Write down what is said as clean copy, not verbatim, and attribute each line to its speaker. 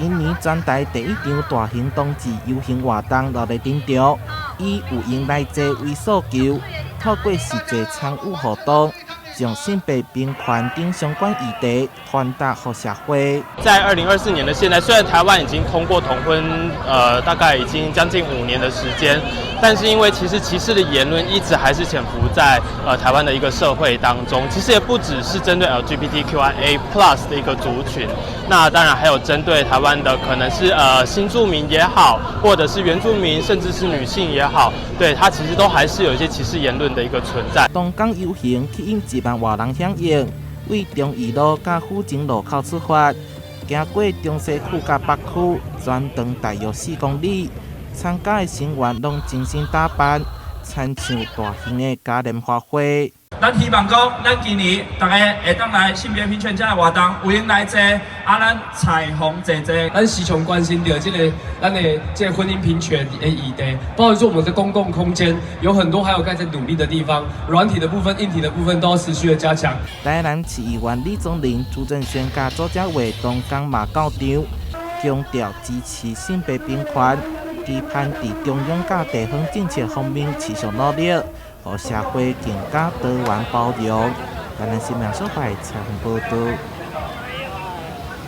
Speaker 1: 今年全台第一場大型同志遊行活動落來登場，以有閒來坐為訴求，透過實際參與活動，將性別平權等相關議題傳達予社會。
Speaker 2: 在2024年的現在，雖然台灣已經通過同婚，大概已經將近5年的時間，但是因為其實歧視的言論一直還是潛伏在台灣的一個社會當中。其實也不只是針對 LGBTQIA+ 的一個族群，那當然還有針對台灣的可能是新住民也好，或者是原住民，甚至是女性也好，對，它其實都還是有一些歧視言論的一個存在。
Speaker 1: 東港遊行吸引1萬外人響應，對忠義路佮府前路口出發，經過中西區佮北區，全長大約4公里。參加的成員攏精心打扮，親像大型的嘉年華會。
Speaker 3: 咱希望講，咱今年逐家會當來性別平權這个活動，有閒來坐，啊，咱彩虹坐坐。
Speaker 4: 咱時常關心著這个咱的這个婚姻平權的議題，包括說我們的公共空間有很多還有該在努力的地方，軟體的部分、硬體的部分都要持續的加強。
Speaker 1: 台南市議員李宗仁、朱正軒佮左家偉當天嘛到場，強調支持性別平權，期盼佇中央佮地方政策方面持續努力，予社會更加多元包容。台南新聞所採訪報導。